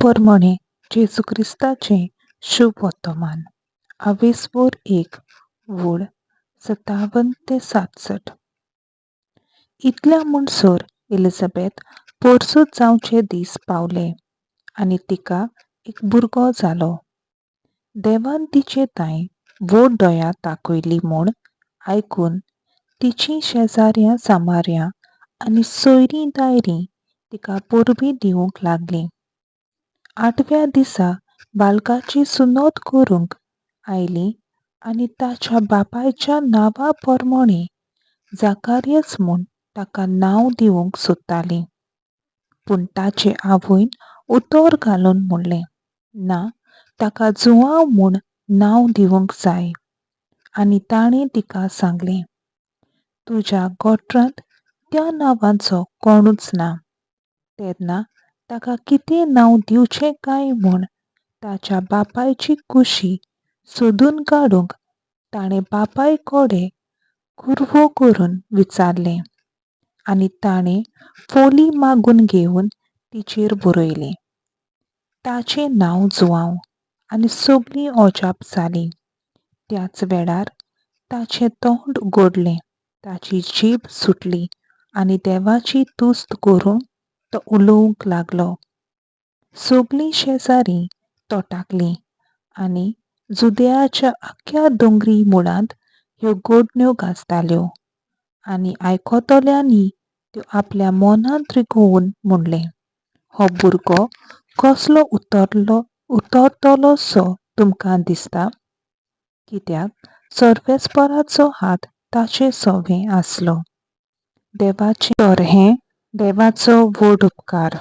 परमणें जेजू क्रिस्ताचें शुभ वर्तमान. आवेसवोर एक वळ 57 ते 67. इतल्या म्हणसर एलिझाबेथ पोरसूद जावचे दीस पावले आनी तिका एक भुरगो जालो. देवान तिचे तांय व्हड दया दाखयली म्हूण आयकून तिचीं शेजाऱ्यां सामाऱ्यां आनी सोयरीं दायरीं तिका परबीं दिवंक लागलीं. आठव्या दिसा बालकाची सुनत करूंक आयलीं आनी ताच्या बापायच्या नांवा प्रमाणें जाकारियस म्हूण ताका नांव दिवंक सोदतालीं. पूण ताचे आवयन उतर घालून म्हणलें, ना, ताका जुआंव म्हूण नांव दिवंक जाय. आनी ताणें तिका सांगलें, तुज्या गोत्रांत त्या नांवाचो कोणूच ना. तेन्ना ताका कितें नांव दिवचें काय म्हूण ताच्या बापायची कुशी सोदून काडूंक ताणें बापाय कडेन कुरवो करून विचारलें आनी ताणें फोली मागून घेवन तिचेर बरयलें, ताचें नांव जुआंव. आनी सगळीं अजाप जालीं. त्याच वेळार ताचें तोंड उगडलें, ताची जीब सुटली आनी देवाची तुस्त करून तो उलोवंक लागलो. सगळीं शेजारी तटाकलीं आनी जुदेयाच्या आख्ख्या दोंगरी मुळांत ह्यो गोडण्यो गाजताल्यो आनी आयकतल्यांनी त्यो आपल्या मनांत रिगोवन म्हणलें, हो भुरगो कसलो उतरलो उतरतलो सो तुमकां दिसता? कित्याक सर्वेस्पराचो हात ताचे सवें आसलो. देवाचें तर हें देवाचो व्हड उपकार.